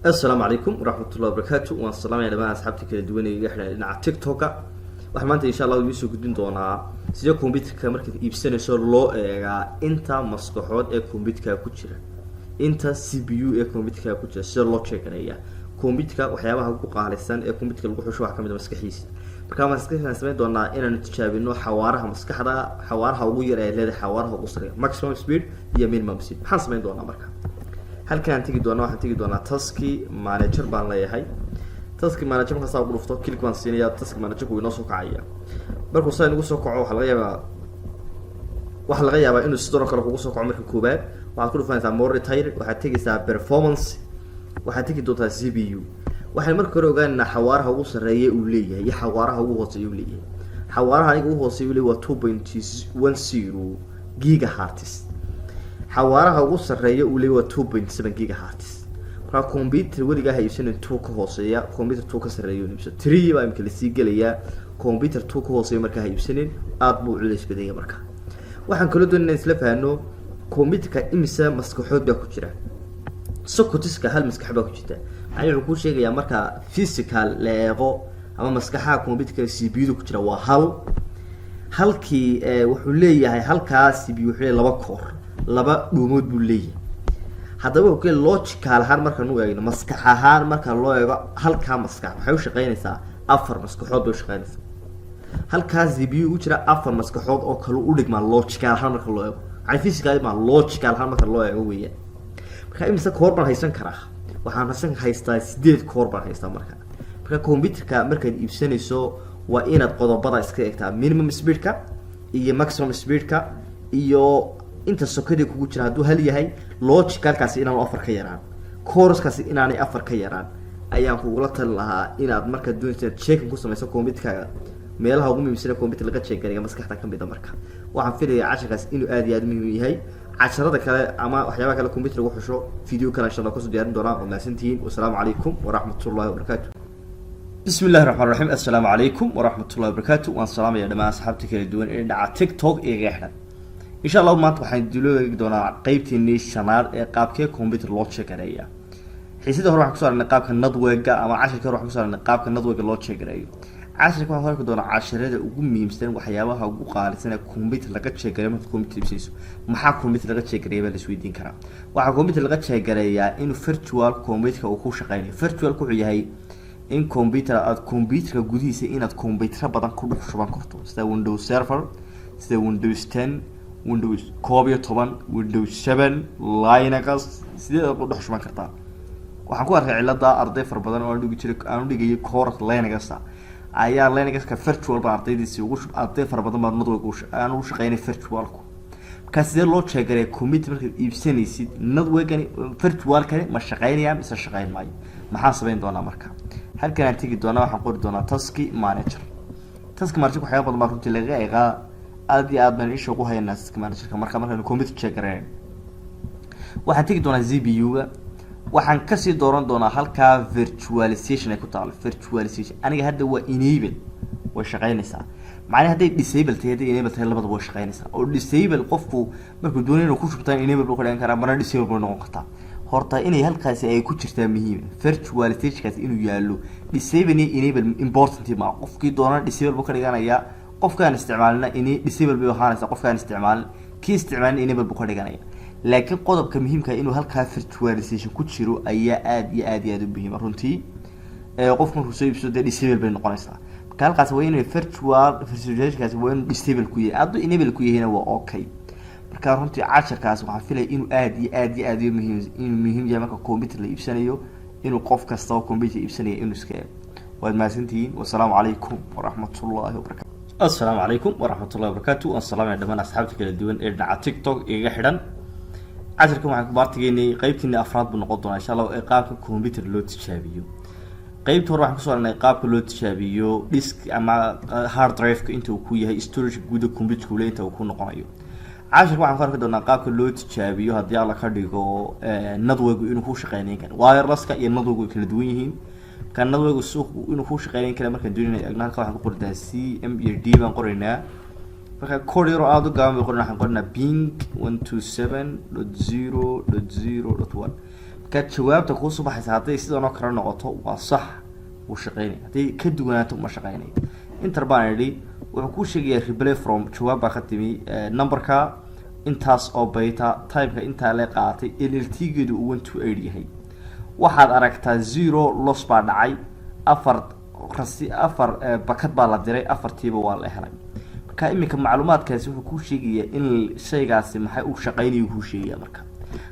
Assalaamu calaykum waraxmatullahi wabarakaatu. Waan salaamaya dhamaan asxaabta kala duwan ee iga xidhan dhinaca TikToka. Waxaan maanta, insha Allah, idiin soo gudbin doonaa sidee computerka markaad iibsanayso loo eegaa inta maskaxood ee computerka ku jira, inta CPU ee computerka ku jira, sida loo check gareeya computerka. Waxyaabaha ugu qaalisan ee computerka lagu xusho waxaa kamid a maskaxiisa. Marka maskaxdaan samayn doonaa inaanu tijaabino xawaaraha maskaxda, xawaaraha ugu yar ee leedahay, xawaaraha ugu sareeya, maximum speed iyo minimum speed. Maxaan samayn doonaa marka? Halkaan tegi doona, waxaan tegi doonaa Task Manager baan leeyahay. Task Manager markaasaa ugu dhufto, click baan siinaya. Task Managerku inoo soo kacaya. Markuu saa inagu soo kaco, waxaa laga yaabaa inuu sidoo kale kugu soo kaco. Marka koobaad waxaad ku dhufanaysaa More Detail, waxaad tegaysaa Performance, waxaad tegi doontaa CPU. Waxaan marka hore ogaanaynaa xawaaraha ugu sarreeya uu leeyahay iyo xawaaraha ugu hooseeya uu leeyahay. Xawaaraha aniga ugu hooseeya uu leeyahay waa 2.10 gigahertz. Xawaaraha ugu sarreeya uu leeyahay waa 2.7 gigahertz. Marka computer weligaa ha iibsanin two ka hooseeya, computer two ka sarreeya iibso. Three baa imika lasii gelayaa. Computer two ka hooseeya markaa ha iibsanin, aada buu culays badanya. Marka waxaan kaloo doonay inaan isla fahanno computerka imise maskaxood baa ku jira. Socketiska hal maskax baa ku jirta. Macni wuxuu kuu sheegayaa, marka physical la eego ama maskaxaha computerka CPU da ku jira waa hal. Halkii wuxuu leeyahay, halkaa CPU wuxuu leeyahay laba core, laba dhuumood buu leeyahay. Haddaba wuxuu kale logical ahaan markaan u eegno, maskax ahaan marka loo eego, halkaa maskax waxay ushaqeynaysaa, afar maskaxood bay ushaqeynaysaa. Halkaa CPU ugu jira afar maskaxood oo kale u dhigmaa, logical ahaan marka loo eego, yani physical ma, logical ahaan marka loo eego weeyaan. Marka imise core baan haysan karaa? Waxaan haystaa sideed core baan haystaa. Marka computerka markaad iibsanayso waa inaad qodobada iska eegtaa: minimum speedka iyo maximum speedka iyo inta socketdii kugu jira. Hadduu hal yahay, logicalkaasi inaanu afar ka yaraan, coreskaasi inaanay afar ka yaraan ayaan kugula talin lahaa inaad markaad doonaysa inaad checking ku samayso computerkaaga. Meelaha ugu muhiimsan ee computer laga check gareeya maskaxda kamid a. Marka waxaan filayaa casharkaas inuu aad iyo aad muhiim u yahay. Casharada kale ama waxyaabaha kale computer lagu xusho, video kale insha Allah kusoo diyaarin doonaa. Waa mahadsantihiin. Wasalaamu calaykum waraxmatullahi wabarakaatu. Bismi illahi raxmaan raxiim. Assalaamu calaykum waraxmatullahi wabarakaatu. Waan salaamaya dhammaan asxaabta kala duwan ee dhinaca TikTok igaga xidhan. Insha Allahu maanta waxaan dilo eegi doonaa qeybtiinii shanaad ee qaabkee computer loo check gareeya. Xiisadii hore waxaan kuso aragnay qaabka networka, ama cashirka hore waxaan kuso aragnay qaabka networka loo check gareeyo. Cashirka waxaan ku arki doonaa casharada ugu muhiimsan, waxyaabaha ugu qaalisan ee computer laga check gareeyo. Markaad computer iibsanayso, maxaa computer laga check gareeya baa la isweydiin karaa. Waxaa computer laga check gareeyaa inuu virtual computerka uu ku shaqeynayo. Virtualku wuxuu yahay in computer aad computerka gudihiisa inaad computerra badan ku dhex shuban karto, sida Windows Server, sida Windows 10, Windows 11, Windows 7, Linux. Sideed aad ku dhex shuban kartaa? Waxaan ku arkay cilada arday fara badan oo aan dhigi jiray, aan udhigayay course Linuxa, ayaa Linuxka virtual baa ardaydiisi ugu shub. Arday fara badan baa network aan ugu shaqeynay virtualku. Markaa sidee loo check gareeya computer markaad iibsanaysid? Networkani virtualkani ma shaqeynaya mise shaqeyn maayo? Maxaan samayn doonaa marka? Halkan aan tegi doonaa, waxaan qori doonaa Task Manager. Task Manager waxyaaba badan baa runtii laga eegaa. Aad iyo aad baan isha ugu haynaa Task Managerka. Marka markaynu computer check gareyn, waxaan tegi doonaa CPU-ga. Waxaan kasii dooran doonaa halkaa virtualization ay ku taalo. Virtualization aniga hadda waa enable, way shaqeynaysaa. Macnaha hadday disable tahay, hadday enable tahay, labadaba way shaqeynaysaa. Oo disable qofku markuu doonayo inuu ku shubtaan, enable buu ka dhigan karaa, marna disable bay noqon kartaa. Horta inay halkaasi ay ku jirtaa muhiim, virtualizationkaasi inuu yaallo. Disable iyo enable important ma. Qofkii doonana disable buu ka dhiganayaa, qofkaan isticmaalina in disable bay ahaanaysaa. Qofkaan isticmaalin, kii isticmaalin enable buu ka dhiganaya. Laakiin qodobka muhiimka inuu halkaa virtualization ku jiro ayaa aada iyo aad iyo aada u muhiima runtii. Qofku markuu soo iibsado, dee disable bay noqonaysaa. Marka halkaas waa inay virtualizationkaasi waa inuu disable ku yahay. Hadduu enable ku yahayna waa okay. Marka runtii casharkaas waxaan filaya inuu aada iyo aad iyo aad muhiim, inuu muhiim yahay marka computer la iibsanayo, inuu qof kasta oo computer iibsanaya inuu iska eego. Waad mahadsantihiin. Wasalaamu calaykum waraxmatullahi wabarakatu. Assalaamu calaykum waraxmatullahi wabarakaatu. Waan salaamaya dhammaan asxaabta kala duwan ee dhinaca TikTok igaga xidhan. Casharkan waxaan ku baartigeynay, qeybtiini afraad buu noqon doonaa insha Allah, ee qaabka computer loo tijaabiyo. Qeybta hore waxaan kuso aragnay qaabka loo tijaabiyo disk ama hard drive-ka, inta uu ku yahay storage guuda computerka ule, inta uu ku noqonayo. Cashirka waxaan ku arki doonaa qaabka loo tijaabiyo, haddii Alla ka dhigo, network inuu ku shaqeynayn karo. Wirelesska iyo network way kala duwan yihiin. Marka network suuq inuu ku shaqeynayn kara markaan doonayna eegno, halka waxaan ku qorinaa CMD baan qoraynaa. Marka code yaroo aada u gaaban bay qorinaa. Waxaan qorinaa ping 127.0.0.1. Markaa jawaabta kuusoo baxaysa hadday sidan oo kale noqoto, waa sax, wuu shaqeynaya. Hadday ka duwanaato, ma shaqeynayo. Enter baan idhi. Wuxuu kuu sheegayaa reply from, jawaab baa ka timi numberka intaas oo byte, timeka intaa le qaatay, LLT geedu uu 128 yahay. Waxaad aragtaa zero loss baa dhacay. Afar rasi, afar packet baa la diray, afartiiba waa la helay. Marka iminka macluumaadkaasi wuxuu kuu sheegayaa in shaygaasi maxay uu shaqeynayo kuu sheegaya. Marka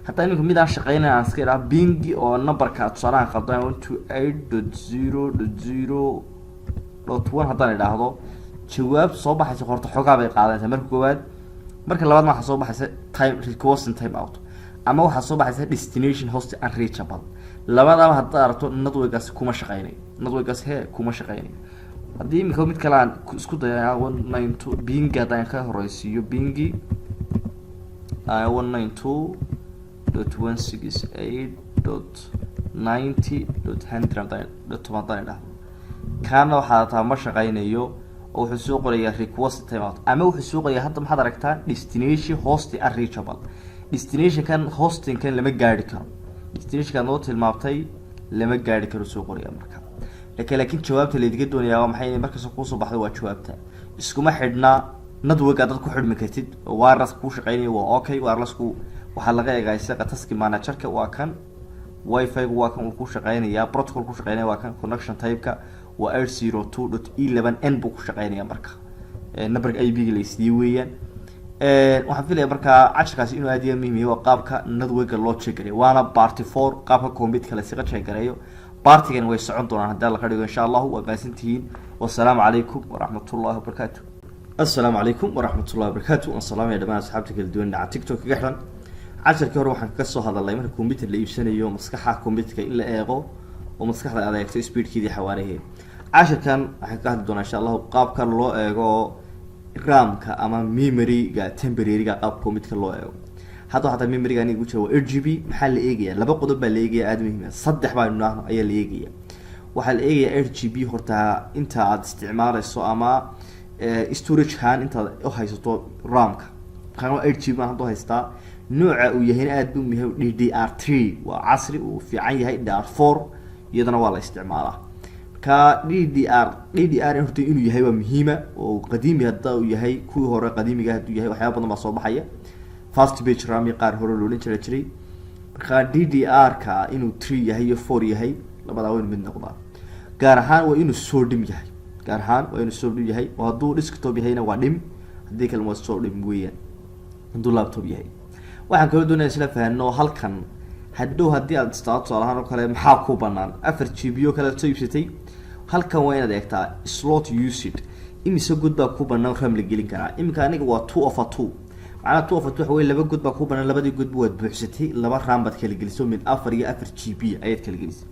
haddaa iminka mid aan shaqeynayn aan iska idhaha ping oo numberka tusaalahan qaldan 128.0.0.1 haddaan idhaahdo, jawaab soo baxaysa horta xoogaa bay qaadanaysaa marka koowaad. Marka labaadna waxaa soo baxaysa time requesting time out ama waxaa soo baxaysa destination host unreachable. Labadaba haddaad aragto, networkaasi kuma shaqeynayo, networkaasi he kuma shaqeynayo. Haddii iminka mid kale aan isku daya, 192 ping haddaan ka horeysiiyo, ping 192.168.90.100 dot 10 haddaan idhahdo, kaana waxaa taa ma shaqeynayo oo wuxuu soo qorayaa request time out ama wuxuu soo qorayaa, hadda maxaad aragtaa, destination host unreachable. Destinationkan, hostingkan lama gaari karo, destinationkan noo tilmaamtay lama gaari karo soo qoraya. Marka laakiin jawaabta laydiga doonayaa waa maxay? Inay markasta kuusoo baxdo waa jawaabta. Iskuma xidhna network aad dad ku xidhmi kartid. Wireless kuu shaqeynaya waa okay. Wirelessku waxaa laga eegaa isaga task managerka, waa kan. Wifi-gu waa kan, uu ku shaqeynaya. Protocol ku shaqeynaya waa kan. Connection type-ka waa 802.11n buu ku shaqeynaya. Marka numberka IP ga la siiyey weeyaan. Waxaan filaya markaa cashirkaasi inuu aad iyo muhim yahay, waa qaabka networka loo check gareeyo, waana part 4, qaabka computerka lasiga check gareeyo. Partigan way socon doonaan haddii alla ka dhigo, insha Allahu. Waa mahadsantihiin. Wasalaamu calaykum waraxmat ullahi wabarakaatu. Assalaamu calaykum waraxmat ullahi wabarakaatu. Waan salaamaya dhamaan asxaabta kala duwan dhinaca TikTok kaga xiran. Casharkii hore waxaan kaga soo hadalnay marka computer la iibsanayo maskaxa computerka in la eego oo maskaxda aad eegto speedkeedii, xawaaraheed. Cashirkan waxaan ka hadli doonaa, insha Allahu, qaabka loo eego RAM-ka ama memoryga temporary-ga, qaabka computerka loo eego. Hadda xataa memoryga aniga ku jira waa 8 GB. Maxaa la eegaya? Laba qodob baa la eegaya, aada muhiim ah. Saddex baa nidhaahno ayaa la eegaya. Waxaa la eegayaa 8 GB horta inta aad isticmaaleyso ama storage-kan intaad uhaysato RAM-ka. Kan waa 8 GB baan hadda haystaa. Nooca uu yahayna aad buu muhiim, DDR 3 waa casri, uu fiican yahay. DR 4 iyadana waa la isticmaalaa. Marka DDR horta inuu yahay waa muhiima oo qadiimi hadda uu yahay, kuwii hore qadiimiga hadduu yahay, waxyaaba badan baa soo baxaya, fast batch RAM iyo qaar hore loolan jiray. Marka DDR ka inuu 3 yahay iyo 4 yahay, labadaa waa inu mid noqdaa. Gaar ahaan waa inuu SO-DIMM yahay, gaar ahaan waa inuu SO-DIMM yahay, oo hadduu desktop yahayna waa DIMM, haddii kalena waa SO-DIMM weeyaan hadduu laptop yahay. Waxaan kaloo doonaya isla fahno halkan hadhow haddii aad isticmaalo, tusaale ahaan oo kale, maxaa ku banaan? 4 GB oo kale aad soo iibsatay, halkan waa inaad eegtaa slot usage, imise god baa ku banaan RAM la gelin karaa. Iminka aniga waa 2 over 2. Macnaha 2 over 2 waxa wey laba god baa ku banaan, labadii godba waad buuxsatay, laba RAM baad kala gelisay, mid 4 iyo 4 GB ayaad kala gelisay.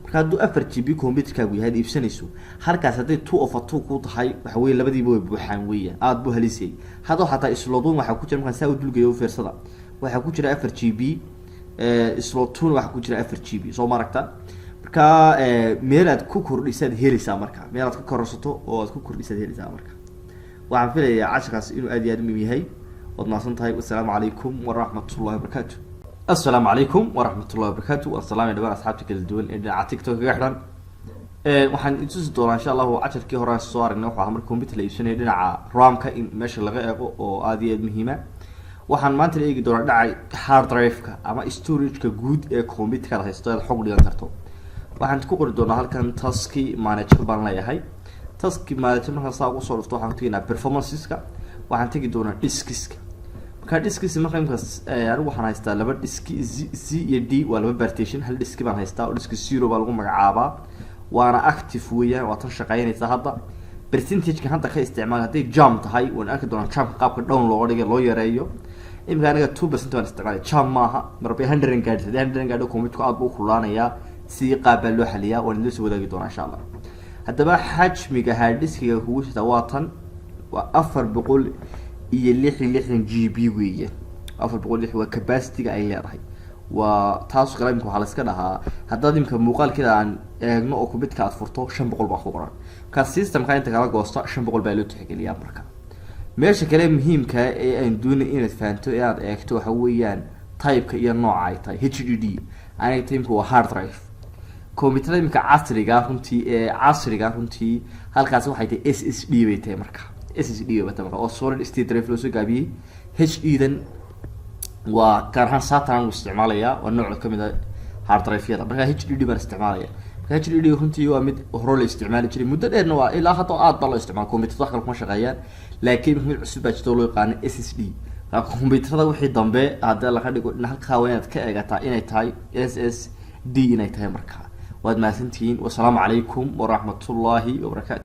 Marka hadduu 4 GB computerkaagu yahay ad iibsanayso, halkaas hadday 2 over 2 ku tahay, waxa weye labadiiba way buuxaan weeyaan, aada buu halisayay. Hadda xataa slot 1 waxaa ku jira, markaan saa u dulgeeyo fiirsada, waxaa ku jira 4 GB, slot 2-na waxaa ku jira 4 GB, soo ma aragta? Marka meel aad ku kordhisaad helaysaa, marka meel aad ka kororsato oo aad ku kordhisaad helaysaa. Marka waxaan filayaa casharkaas inuu aad iyo aad muhiim yahay. Waad mahadsan tahay. Wasalaamu calaykum waraxmat ullahi wabarakaatu. Assalaamu calaykum waraxmat ullahi wabarakaatu. Waan salaamaya dhamaan asxaabta kala duwan ee dhinaca TikTok kaga xidhan. Waxaan itusi doonaa, insha Allahu, casharkii hore aan soo aragnay wuxuu ahaa marka computer la iibsanayo dhinaca RAM-ka in meesha laga eego oo aada iyo aad muhiima. Waxaan maanta la eegi doonaa dhinaca hard drive-ka ama storage-ka guud ee computerka aad haysto aad xog dhigan karto. Waxaan ku qori doonaa halkan task manager baan leeyahay. Task manager markaan saa ugu soo dhufto, waxaan ku teginaa performanceska, waxaan tegi doonaa diskiska. Marka diskis marka imkaas anigu waxaan haystaa laba diski, C iyo D, waa laba partition. Hal diski baan haystaa oo disk 0 baa lagu magacaabaa, waana active weeyaan, waa tan shaqeynaysa hadda. Percentageka hadda ka isticmaal hadday jam tahay, waan arki doonaa jamka qaabka down looga dhigay, loo yareeyo. Imika aniga 2% baan isticmaalay, jam maaha. Marbay 100 gaadhi, haddii 100 gaadho computerku aad buu u kululaanayaa. Sidii qaab baa loo xaliyaa, waan idin soo wadaagi doonaa, insha Allah. Haddaba xajmiga hard diskiga kugu jirta waa tan, waa 466 GB weeye. 406 waa capacity-ga ay leedahay. Waa taas kale. Imika waxaa la iska dhahaa, haddaad imika muuqaalkeeda aan eegno oo computerka aad furto, 500 baa ku qoran. Marka systemka inta kala goosta 500 baa loo tixgeliyaa. Marka meesha kale muhiimka ee aan doonay inaad fahanto ee aad eegto waxa weeyaan typeka iyo nooca ay tahay, HDD. Aniga timka waa hard drive. Computerada imika casriga runtii, ee casriga runtii, halkaasi waxay tahay SSD bay tahay. Marka SSD bay tahay marka, oo solid state drive loo soo gaabiyey. HD dan waa gaar ahaan SATA uu isticmaalaya, waa nooc kamid a hard drive-yada. Marka HDD baan isticmaalaya. Marka HDD runtii waa mid hore la isticmaali jiray muddo dheerna, waa ilaa hadda aad baa loo isticmaala. Computerada wax kale kuma shaqeeyaan, laakiin mid cusub baa jirta oo loo yaqaano SSD. Computerada wixii dambe haddii laga dhigo halkaa waa inaad ka eegataa inay tahay SSD inay tahay. Marka waad mahadsantihiin. Wasalaamu calaykum waraxmatullaahi wabarakaatu.